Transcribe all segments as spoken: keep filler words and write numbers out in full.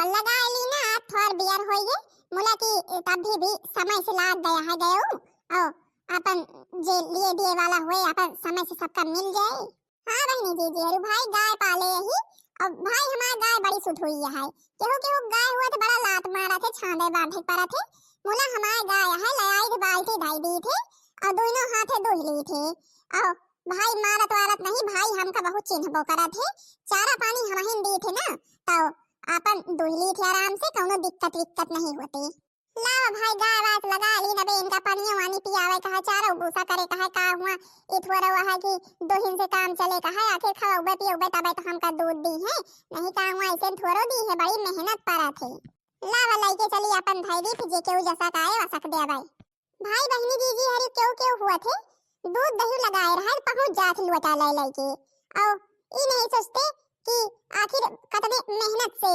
लगाए ली ना, आज थोर बियर होइए, मुला की तब भी, भी समय से लाग गया है गयो। और अपन जे लिए दिए वाला हुए, अपन समय से सबका मिल जाए। हाँ बहिनी जीजी, अरे भाई गाय पाले यही, और भाई हमार गाय बड़ी सुधुई है। केहू केहू गाय हुआ तो बड़ा लात मारा थे, छांदे बांधे पड़ा थे। मुला हमार गाय है, ले आई थे बाल्टी ढाई दी थे, और दोनों हाथे दुह ली थे। और भाई मारत वारत नहीं, भाई हमका बहुत चिन्हबो करत है। चारा पानी हमहिन दी थे ना, तो अपन दुह ली थे आराम से, कौनो दिक्कत विक्कत नहीं होती। लावा भाई, गाय वाय लगा ली नबे, इनका पनिया वानी पियावे कहा, चारा भूसा करे कहा, का हुआ, ई थोड़ा हुआ है कि दुहिन से काम चले कहा, आखिर खवाउबे पियउबे तबे तो हमका दूध दी है, नहीं का हुआ ऐसे थोड़ो दी है, बड़ी मेहनत पड़त है। लावा लइके चली अपन धई दी, फिर जे केहू जसा का आए वसक दे भाई। भाई बहिनी जीजी हरी केहू केहू हुआ थे, दूध दही लगाए रहा, पहुँच जात लोटा ले लइके। और ई नहीं सोचते कि आखिर कतने मेहनत से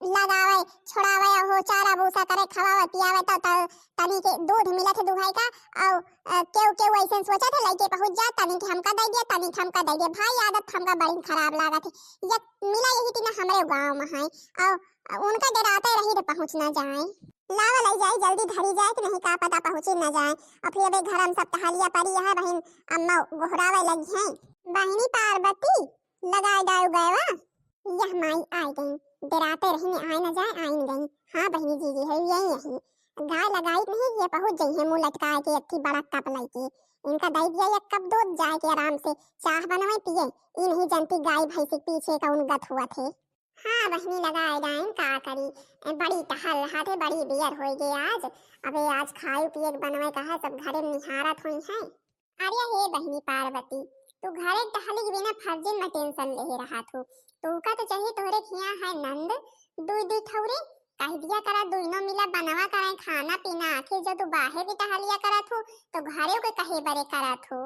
लगावे, छोड़ावे, हो चारा भूसा करे, खवावे, पियावे, तो, तो तनी के दूध मिलत है दुहाई का। और, अ, केहू, केहू ऐसे सोचत है, लइके पहुँच जा, तनी के हमका दे दिया, तनी के हमका दे दिया। भाई, आदत हमका बड़ी खराब लागत है। ये मिला यही टीना हमरे गाँव में है, और उनका डराते रही तो पहुँच ना जाए। लावा लई जाए, जल्दी धरी जाए कि नहीं का पता पहुँची ना जाए। और फिर अबे घर में सब टहलिया पड़ी है, बहिन अम्मा गोहरावे लगी हैं। बहिनी पार्वती, लगाए डाल गए वा। यह माई आए गई, डराते रही ने आए न जाए, आइन गई। हाँ बहिनी जीजी है, यही यही। गाय लगाई नहीं, ये पहुँच गई है मुँह लटकाए के एक बड़ा कप लइके। इनका दे दिया एक कप दूध, जाए के आराम से चाह बनवे पिए। ई नहीं जानती गाय भैंस के पीछे कौन गत हुआ थे। हाँ बहिनी लगाए डाइन का करी, ए, बड़ी टहल रहा थे, बड़ी बियर होई गे आज। अबे आज खाए पिए के बनवे का है, सब घरे में निहारत हुई हैं। अरे हे बहिनी पार्वती, तू घरे टहली के बिना फर्जिन में टेंशन ले रहा थू। तू का तो चाहिए तोहरे खिया है नंद, दुई दुई ठौरे, कह दिया करा दुइनो मिला बनवा कराए खाना पीना, आखिर जो तू बाहर भी टहलिया करा थू तो घरे के कहे बरे करा थू।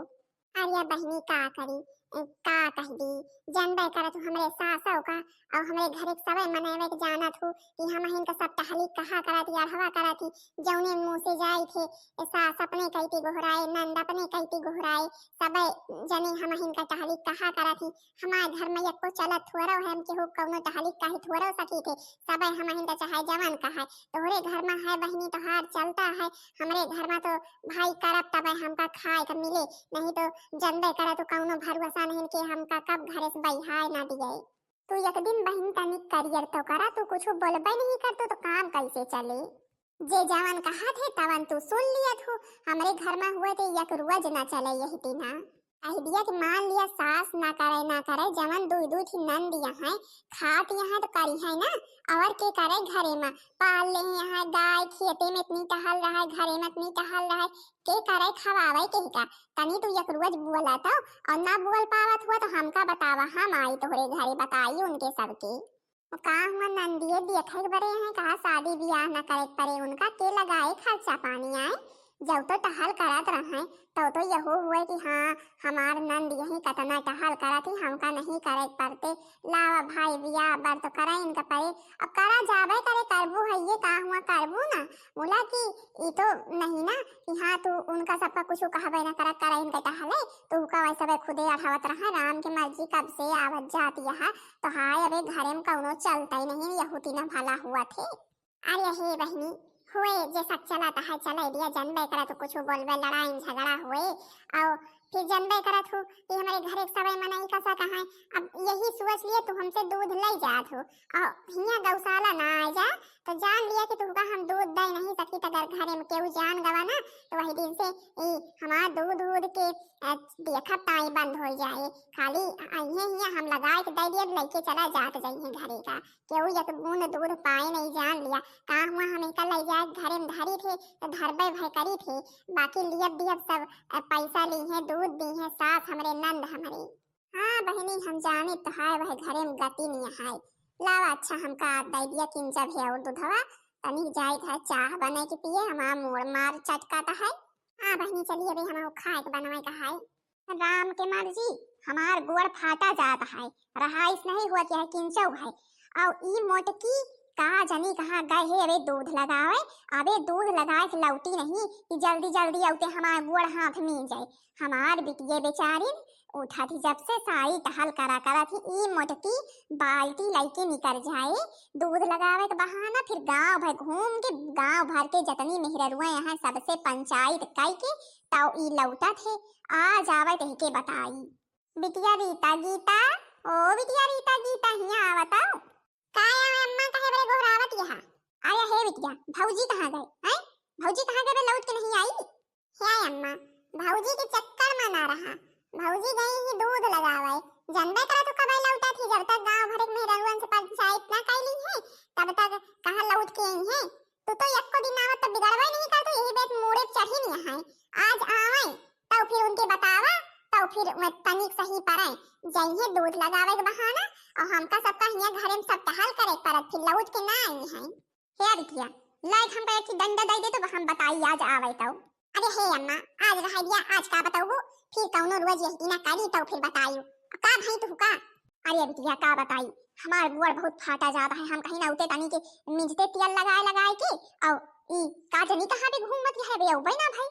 अरे बहिनी का करी, ए, का कह दी, जानबे करत हूँ हमरे सासौ का, और हमरे घरे के सबे मनैवे के जानत हूँ कि हमहिन का सब टहली कहा करत, अढ़वा करत ही, जौने मुँह से जाई थे, ए, सास अपने कहती गोहराए, नंद अपने कहती गोहराए, सबे जने हमहिन का टहली कहा करत ही। हमारे घर में एको चलत थोड़ो है, हम केहू कौनो टहली कही थोड़ो सकी थे, सबे हमहिन का चाहे जवन कहे। तोहरे घर में है बहिनी तोहार चलता है, हमरे घर में तो भाई करब तबे हमका खाए के मिले, नहीं तो जनबे करे तू कौनो भरोसा नहीं कि हमका कब घरे से बहियाए ना दिए। तू एक दिन बहिन तनी करियर तो करा, तू कुछ बोलबे नहीं कर, तू तो काम कैसे चले? जे जवन कहा थे तवन तू सुन लिया थू, हमरे घर में हुए थे एक रुआ जना चले यही टीना। कह दिया कि मान लिया सास ना करे ना करे, जवन दुई दुई थी नंद यहाँ है, खात यहाँ तो करी है ना, और के करे घरे में, पाल ले यहाँ गाय, खेते में इतनी टहल रहा है, घरे में इतनी टहल रहा है, के करे खवावे के का? तनी तू एक रोज बोला तो, और ना बोल पावत हुआ तो हमका बतावा, हम आई तोहरे घरे बताई उनके सबके। का हुआ नंदिये देखे के बरे हैं, कहा शादी बियाह न करे के परे उनका, के लगाए खर्चा पानी आए, जब तो टहल करत रहे, तो, तो यहू हुए कि हाँ, हमार नंद यही कतना टहल करत ही, हमका नहीं करे के पड़ते। लावा भाई बियाह बर तो करे इनका परे, अब करा जाबे करे, करबू है ये का हुआ, करबू ना, बोला कि ई तो नहीं ना कि हाँ, तू उनका सबका कुछ कहबे ना करा, करे इनका टहले, तो का वैसे खुदे अढ़ावत रहा, राम के मर्जी कब से आवत जात यहाँ, तो हाय, अबे घरे में कौनो चलता ही नहीं, यहू तीना भला हुआ थे। अरे हे बहिनी, हुए जे सक चला तहा चले दिया, जनबे करा तो कुछ बोलबे, लड़ाई झगड़ा हुए, और फिर जनबे करत हो कि हमरे घरे के सबे मनई कसा कहाँ। अब यही सोच लिए तू हमसे दूध ले जात हो, और हियाँ गौशाला ना आ जा, तो जान लिया कि तुमका हम दूध दे नहीं सकी, तो अगर घरे में केहू जान गवा ना, तो वही दिन से ई हमार दूध, दूध के, अ, देखब ताई बंद हो जाए। खाली अइहे हियाँ हम लगाए के दे दिए, लइके चला जात जइहे घरे का। केहू एक बूंद दूध पाए नहीं जान लिया। का हुआ हम एका ले जाए घरे में धरी थे, तो धरबे भय करी थे, बाकी लियब दियब सब, अ, पैसा ली है, दूध दी है, सास हमरे नंद हमरे। हाँ बहिनी, हम जाने तो है, वह घरे में गति नहीं है। लावा, अच्छा, हमका दे दिया किंचा भी और दूधवा, तनिक जाए घर चाह बने के पिए, हमार मूड़ मार चटकाता है। हाँ बहिनी, चलिए, अभी हम खाए के बनवाए का है। राम के मर्जी, हमार गोड़ फाटा जात है, रहाइश नहीं हुआ कि है किंचौ है। और ई मोटकी का जनी कहाँ गए है, अबे दूध लगावे, अबे दूध लगाए के लौटी नहीं कि जल्दी जल्दी औते हमार गोड़ हाथ मिल जाए। हमार बिटिये बेचारिन उठत ही जब से सारी टहल करा करत ही, ई मोटकी बाल्टी लइके निकर जाए दूध लगावे के बहाना, फिर गांव भर घूम के, गांव भर के जतनी मेहररुआ यहाँ सबसे पंचायत कई के तौ ई लौटत है। आ जावे तही के बताई। बिटिया रीता गीता, ओ बिटिया रीता गीता, हियाँ आवत हो। का है अम्मा, काहे बरे गोहरावत यहाँ? अरे हे बिटिया, भौजी कहाँ गए हैं? भौजी कहाँ गए बे, लौट के नहीं आई? हे अम्मा, भौजी के चक्कर में ना रहा, भौजी गई ही दूध लगावे। जानबे करा तू कब लौटा थी, जब तक गांव भर के मेहररुअन से पंचायत ना कैली है, तब तक कहाँ लौट के आई है। तू तो एको दिन आवत तो बिगड़बे नहीं कर, तू यही बेत मूड़े पे चढ़ी नहीं है। आज आवे, तब फिर उनके बतावा, तब फिर वह तनिक सही पड़े। जइहे दूध लगावे के बहाना, और हमका सबका हियाँ घरे में सब टहल करे के पड़त, फिर लौट के ना आई है। हे बिटिया, लाइट हमका एक ठे डंडा दे दे तो हम बताई आज आवे तो। अरे हे अम्मा, आज रह दिया, आज का बताऊ, फिर कौनो रोज यही ना करी तो फिर बताई। का भाई तू का? अरे बिटिया का बताई, हमार गोड़ बहुत फाटा जात है, हम कहीं ना उते तनी के मिंजते तेल लगाए लगाए के, और ई का जनी कहाँ पे घूमत है बे, अउबे ना भाई।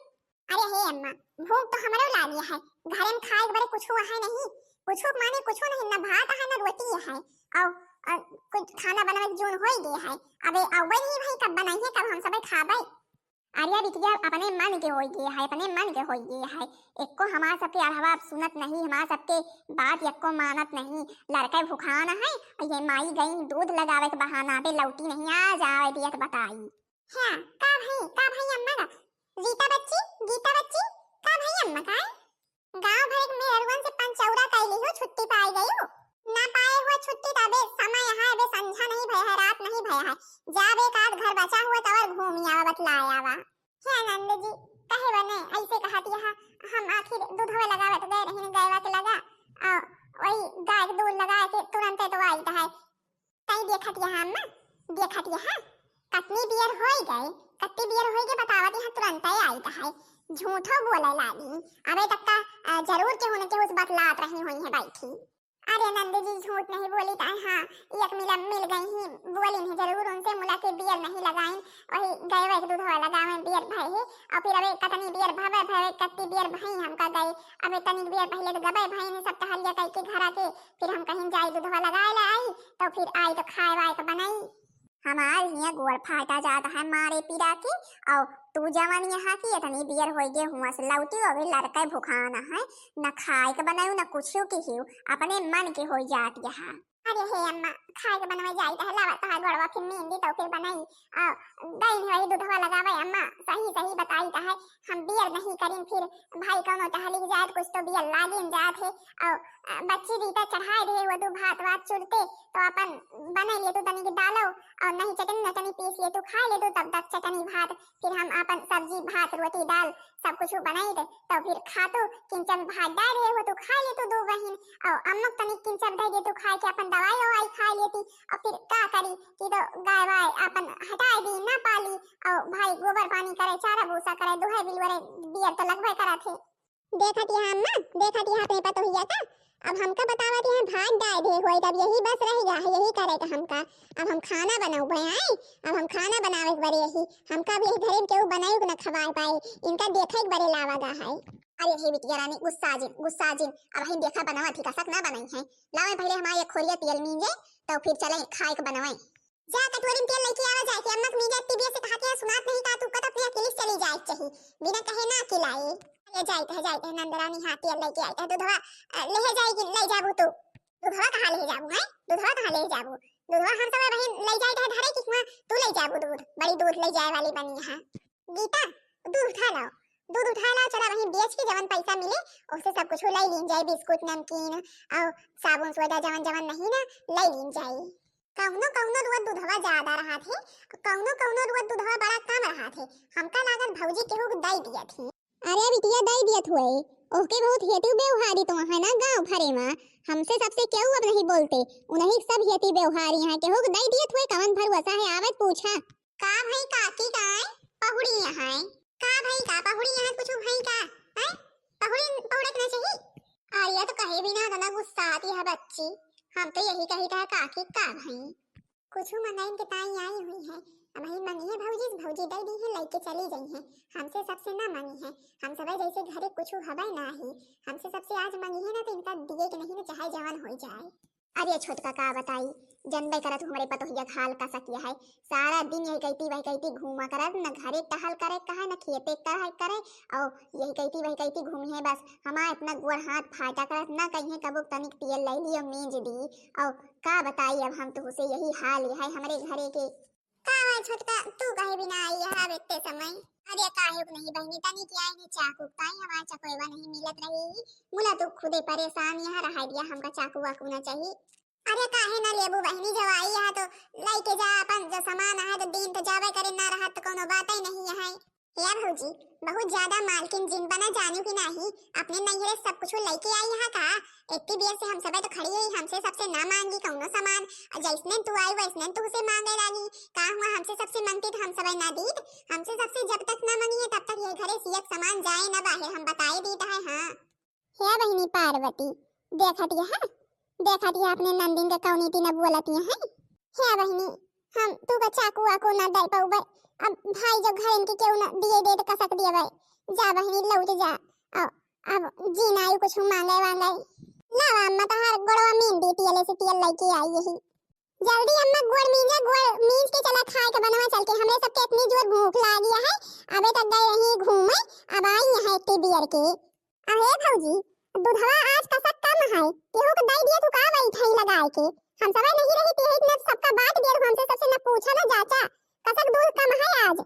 अरे हे अम्मा, भूख तो हमरो लागी है, घरे में खाए के बरे कुछो है नहीं, कुछो माने कुछो नहीं, ना भात है ना रोटी है, और, और कुछ खाना बनावे के जोन होई गए है। अबे अउबे नहीं भाई, कब बनाई है, कब हम सबे खाबे? अरे बिटिया, अपने मन के होई गए है, अपने मन के होई गए है। एको हमार सबके अढ़वा सुनत नहीं, हमार सबके बात एको मानत नहीं। लड़के भुखान है, ये माई गई दूध लगावे के बहाना पे लौटी नहीं, आ जावे दियत बताई। हाँ, का भई, का भई अम्मा का? गीता बच्ची, गीता बच्ची, का भई अम्मा का? गांव भर के मेहररुअन से पंचौरा कैली हो, छुट्टी पाए गई हो। ना पाए हुआ छुट्टी, तबे समय है, अबे संझा नहीं भय है, रात नहीं भय है। जा बे, एक आध घर बचा हुआ तवर घूमी आवा, बतलाए आवा। हे नंद जी, कहे बने ऐसे कहत यहा, हम आखिर दूधवा लगावत गए रही गैवा के लगा, और वही गाय के दूध लगा के तुरंते तो आई है। तई देखत यहा अम्मा, देखत यहा, कतनी बियर होई गए, कतनी बियर होई गए बतावत यहा, तुरंते आई है। झूठो बोले लागी, अबे तक का, अ, जरूर केहू न केहू से बतलात रही हुई है बैठी। अरे नंद जी, झूठ नहीं बोली ताई, हाँ, एक मिला मिल गई ही, बोली नहीं जरूर उनसे, मुला के बियर नहीं लगाइन, वही गए एक दूधवा लगावे बियर भय है, और फिर अबे कतनी बियर भवे भवे, कत्ती बियर भई हमका गए, अबे तनिक बियर पहले तो गबे भई नहीं सब टहलिया कई के घरा के, फिर हम कहीं जाई दूधवा लगाए ला आई, तो फिर आई तो खाए वाए तो बनाई। हमार हियाँ गोड़ फाटा जात है मारे पीरा के, और तू जवन यहाँ की इतनी बियर होई गे हुआ से लौटी, अबे लड़के भुखान है, न खाए के बनायू, न कुछ की हियू, अपने मन के होई जात यहाँ। अरे हे अम्मा, खाए के बनवे जाई त हलावा तहा गोड़वा फिर मेंदी तो फिर बनाई। आ, गई नहीं वही दूधवा लगावे अम्मा, सही सही बताई त है, हम बियर नहीं करीन फिर भाई कौनो टहली जात कुछ तो बियर लागिन जात है। और, आ, बच्ची दी त चढ़ाए दे वो दू भात वात चुरते तो अपन बने लिए तू तनी की दालो और नहीं चटनी न तनी पीस लिए तू खाए ले तू तब तक चटनी भात, फिर हम अपन सब्जी भात रोटी दाल सब कुछ बनाई दे। तो फिर खातू किंचन भात डाल रहे हो तो खाए ले तू दो बहिन, और अम्मक तनी किंचन दे दे तू खाए के अपन दवाई ववाई खाए लेती, और फिर का करी कि तो गाय वाय अपन हटाए दी ना पाली, और भाई गोबर पानी करे चारा भूसा करे दुहे बिलवरे बियर तो लगबे करा थे। देखत यहाँ अम्मा, देखत यहाँ अपने पतोहिया का, अब हमका बतावत यहाँ भात डाल दे होई, तब यही बस रह गया है, यही करे का हमका। अब हम खाना बनाऊ भाई, अब हम खाना बनावे के बरे यही, हमका अब यही घरे में केहू बनाए के न खवाए पाए, इनका देखे के बरे लावा गा है। अरे हे बिटिया रानी, गुस्सा जिन, गुस्सा जिन, अब हम देखा बनावा थी कसक ना बनाई है। लावे पहले हमारे एक खोरिया तेल मींजे, तो फिर चले खाए के बनवाए। जा कटोरी में तेल लेके आवा जाए के, अम्मा के मीजा इतनी देर से कहा के सुनात नहीं का, तू कत अपने अकेले से चली जाए के चाही, बिना कहे ना अकेलाई। अरे जाए कहे, जाए कहे नंदरानी, हाँ तेल लेके आई कहे, दूधवा, अ, ले जाए कि ले जाबू तू? दूधवा कहाँ ले जाबू है? दूधवा कहाँ ले जाबू? दूधवा हम सब बहिन ले जाए कहे धरे कि हुआ तू ले जाबू दूध, बड़ी दूध ले जाए वाली बनी है। गीता, दूध उठा लाओ, दूध उठा लाओ, चला वहीं बेच के जवन पैसा मिले, उससे सब कुछ ले लीन जाए, बिस्कुट, नमकीन और साबुन, सोडा, जवन जवन नहीं ना, ले लीन जाए। कौनो कौनो रुआ दूधवा ज्यादा रहा थे, कौनो कौनो रुआ दूधवा बड़ा कम रहा थे। हमका लागत भौजी केहू के दई दिया थी। अरे बिटिया, दई दियत हुए, ओके बहुत हेतु व्यवहारी तो है ना गांव भरे में, हमसे सबसे केहू अब नहीं बोलते, उन्हीं सब हेतु व्यवहारी हैं, केहू के दई दियत हुए, कवन भरोसा है, आवत पूछा। का भाई काकी गाय पहुड़ी यहाँ, का भाई का पहुड़ी यहाँ कुछ भाई का, हैं? पहुड़ी पहुड़े के ना चाहिए। अरे तो कहे बिना इतना गुस्सा आती है बच्ची, हम तो यही कही था काकी का भाई। कुछ मंगाइन के ताई आई हुई है। अब ही मंगी है भौजी, भौजी दे दी है, लेके चली गई है। हमसे सबसे ना मंगी है, हम सबे जैसे घरे कुछ हबे ना ही। हमसे सबसे आज मंगी है ना, तो इनका दिए के नहीं ना, चाहे जवन हो जाए। अरे छोटका का बताई, जनबे करत हमारे पतोहिया के हाल का सकिया है। सारा दिन यही कहती वही कहती घूमा करत, न घरे टहल करे कहे, न खेते कहे करे, और यही कहती वही कहती घूमी है बस। हमार इतना गोड़ हाथ फाटा करत, ना कहीं कबो तनिक तेल ले ली और मींज दी। और का बताई अब हम तुहसे, यही हाल है हमरे घरे के। का हुआ छोटका, तू कहे बिना आई है अब इतने समय? अरे काहे के नहीं बहिनी, तनिक आई ने चाकू ताई, हमार चकोयवा नहीं मिलत रही। मुला तू खुदे परेशान यहाँ रहा दिया, हमका चाकू वाकू ना चाहिए। अरे काहे ना लेबू बहिनी, जब आई है तो लेके जा अपन जो सामान है, तो दिन तो जाबे करे, ना रहत तो कोनो बात ही नहीं है। हे भौजी, बहुत ज्यादा मालकिन जिन बना जानू कि नाही, अपने नैहरे सब कुछ लेके आई है का? इतनी देर से हम सबे तो खड़ी है, हमसे सबसे ना मांगी कौनो सामान, और जैसने तू आई वैसने तू से मांगे लागी। का हुआ, हमसे सबसे मांगती तो हम सबे ना दीत? हमसे सबसे जब तक ना मांगी है तब तक ये घरे से एक सामान जाए ना बाहर, हम बताए दीत है। हाँ। हे बहिनी पार्वती, देखत यह, देखत यह अपने नंदिन के कौनी तीन बोलत यह है। हे बहिनी, हम तू का चाकू वाकू ना दे पउबे। अब भाई जब घर इनके केहू ना दिए दे तो कसक दिए भाई। जा बहिनी लौट जा। अब, अब जी ना आयु कुछ मांगे वांगे। लावा अम्मा तहार गोड़वा मीन दी, तेले से तेल लेके आई यही। जल्दी अम्मा गोड़ मींजा, गोड़ मींज के चला खाए के बनवा चल के, हमरे सबके इतनी जोर भूख लागी है। अबे तक गए रही घूमे, अब आई यहाँ इतनी बियर के। अरे भौजी, दूधवा आज कसक कम है, केहू के दई दिया तू का वही ठई लगाए के? हम सबे नहीं रही ते इतना सबका बांट दिया, हमसे सबसे न पूछा न जाचा, कसक दूध कम है आज।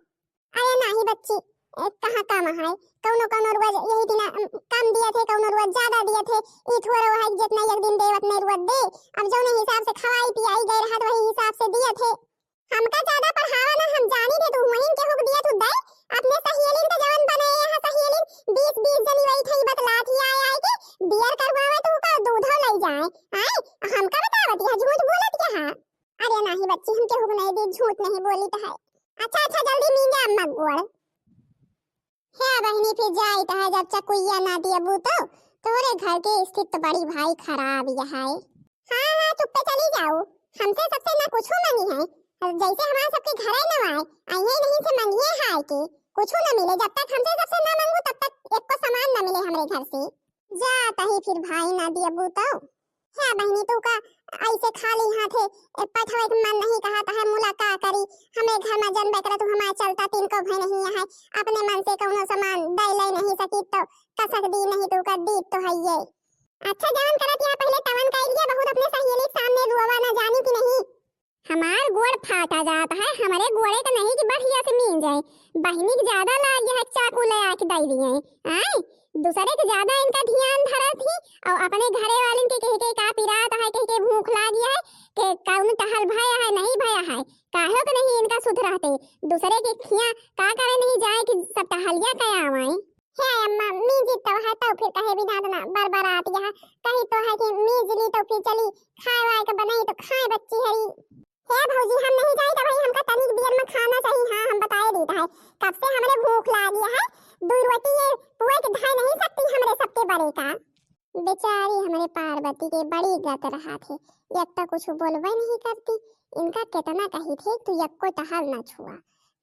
अरे नाही बच्ची, ए, कहाँ कम है, कौनो कौनो रोज यही दिना, अम, कम दिया थे, कौनो रोज ज्यादा दिया थे। ई थोड़ो है कि जितना एक दिन दे उतने रोज दे। अब जौने हिसाब से खवाई पियाई गए रहत वही हिसाब से दिया थे। हमका ज्यादा पढ़ावा ना, हम जानी थे तू वहीं के हुक दिया तू दे। अपने सहेलिन के जवन बनाए है सहेलिन, बीस बीस जनी वही ठई बतलात ही आए आए के बियर करवावे तू का दूधो ले जाए। आए, हमका बतावत यह झूठ बोलत क्या है? अरे नाही बच्ची, हम केहू के नहीं दी, झूठ नहीं बोली तो है। अच्छा अच्छा, जल्दी मींजा अम्मा गोड़। हे बहिनी, फिर जाइत है जब चकुइया ना दियबू तो तोरे घर के स्थिति तो बड़ी भाई खराब यह है। हाँ हाँ, चुप्पे चली जाओ, हमसे सबसे ना कुछ मांगी है। जैसे हमारे सबके घर है ना आए, आइए नहीं से मांगिए है कि कुछ ना मिले। जब तक हमसे सबसे ना मांगू तब तक एक को सामान ना मिले हमरे घर से। जा तही फिर भाई ना दियबू तो। हे बहिनी, तू का ऐसे खाली हाथे, ए, पठवे के मन नहीं कहत है, मुला का करी? हमें घर में जनबे करे, तू हमारे चलता तीन को भय नहीं है, अपने मन से कौनो सामान दे ले नहीं सकी तो कसक दी नहीं, तू का दी तो है ये। अच्छा जवन करत यहाँ पहले तवन कर लिया, बहुत अपने सहेली के सामने रुआवा ना जानी कि नहीं। हमार गोड़ फाटा जात है, हमरे गोड़े के नहीं कि बढ़िया से मीन जाए। बहिनी के ज्यादा लाग गया है, चाकू ले आके दे दिए। आए, दूसरे के ज्यादा इनका ध्यान धरत ही और अपने घरे वालन के कह के का पिरात है, कह के भूख लागी है, के कौन टहल भया है, नहीं भया है, काहे के नहीं इनका सुध रहते, दूसरे के खिया का करे नहीं जाए कि सब टहलिया के आवाए। हे अम्मा, मीजी तो है तो फिर कहे बिना ना बरबरात यह, कही तो है कि मीज ली तो फिर चली खाए वाए के बनाई तो खाए बच्ची हरी। हे भौजी, हम नहीं जाई तो भाई हमका तनिक बियर में खाना चाहिए। हाँ, हम बताए देत है, कब से हमरे भूख लागी है, दो रोटी ये पुए के धाए नहीं सकती हमरे सबके बड़े का। बेचारी हमरे पार्वती के बड़ी गत रहा थे, एक तो कुछ बोलबे नहीं करती, इनका कितना कही थे तू यक्को टहल ना छुआ,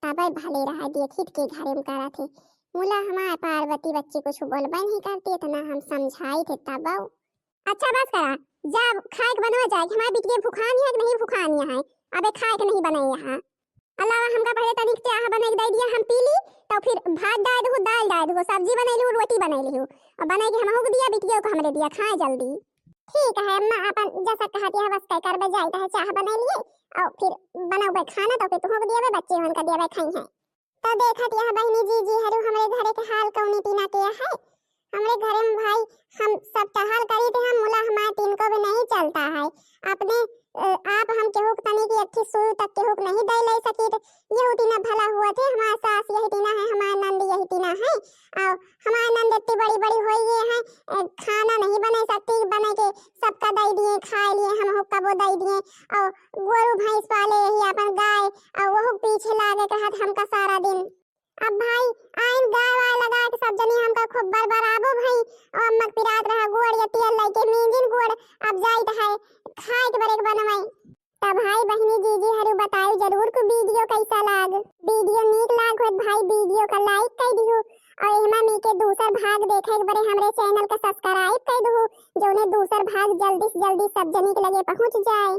तबे भले रहा देखित के घरे में करा थे। मुला हमार पार्वती बच्ची कुछ बोलबे नहीं करती, इतना हम समझाई थे तब। अच्छा बस करा, जा खाए के बनवा जाए, हमारे बिटिया भुखानी है कि नहीं भुखानी है, अबे खाए के नहीं बनाई यहाँ। अलावा हमका पहले तनिक चाह बना के दे दिया, हम पी ली, तो फिर भात डाल दू, दाल डाल दू, सब्जी बना ली, रोटी बना ली, और बना के हमहू के दिया, बिटिया को हमरे दिया, खाए जल्दी। ठीक है अम्मा, अपन जैसा कहती है बस कर बजाई है, चाह बना लिए और फिर बनाओ खाना, तो फिर तुमको दिया बच्चे होन का दिया खाई है। तो देखत यह बहिनी जी, जी हरू हमरे घरे के हाल कौनी टीना के है। हमरे घरे में भाई हम सब टहल करी थे, हम मुला हमारे तीन को भी नहीं चलता है। अपने, अ, आप हम केहू के तनी की एक ठे सुई तक केहू के नहीं दे ले सकी थे। यही टीना भला हुआ थे, हमारे सास यही टीना है, हमारे नंद यही टीना है। और हमारे नंद इतनी बड़ी बड़ी हो गई है, अ, खाना नहीं बना सकती, बना के सबका दे दिए, खा लिए, हम हो कबो दे दिए। और गोरू भैंस पाले यही अपन गाय, और वो पीछे लागे कहत हमका सारा दिन। अब भाई आइन गाय वाय लगा के सब जनी हमका खूब बरबराबो भाई, और अम्मा के पिरात रहा गोड़ या तेल लेके मींजिन गोड़, अब जाइत है खाए के बरेक बनवाई। तब भाई बहिनी जीजी तो कैसा लाग? वीडियो नीक लाग होत भाई, वीडियो का लाइक कर दिहु और एहमा मी के दूसर भाग देखे के बरे हमरे चैनल का सब्सक्राइब कर दिहु, जौने दूसर भाग जल्दी से जल्दी सब जनी के लगे पहुँच जाए।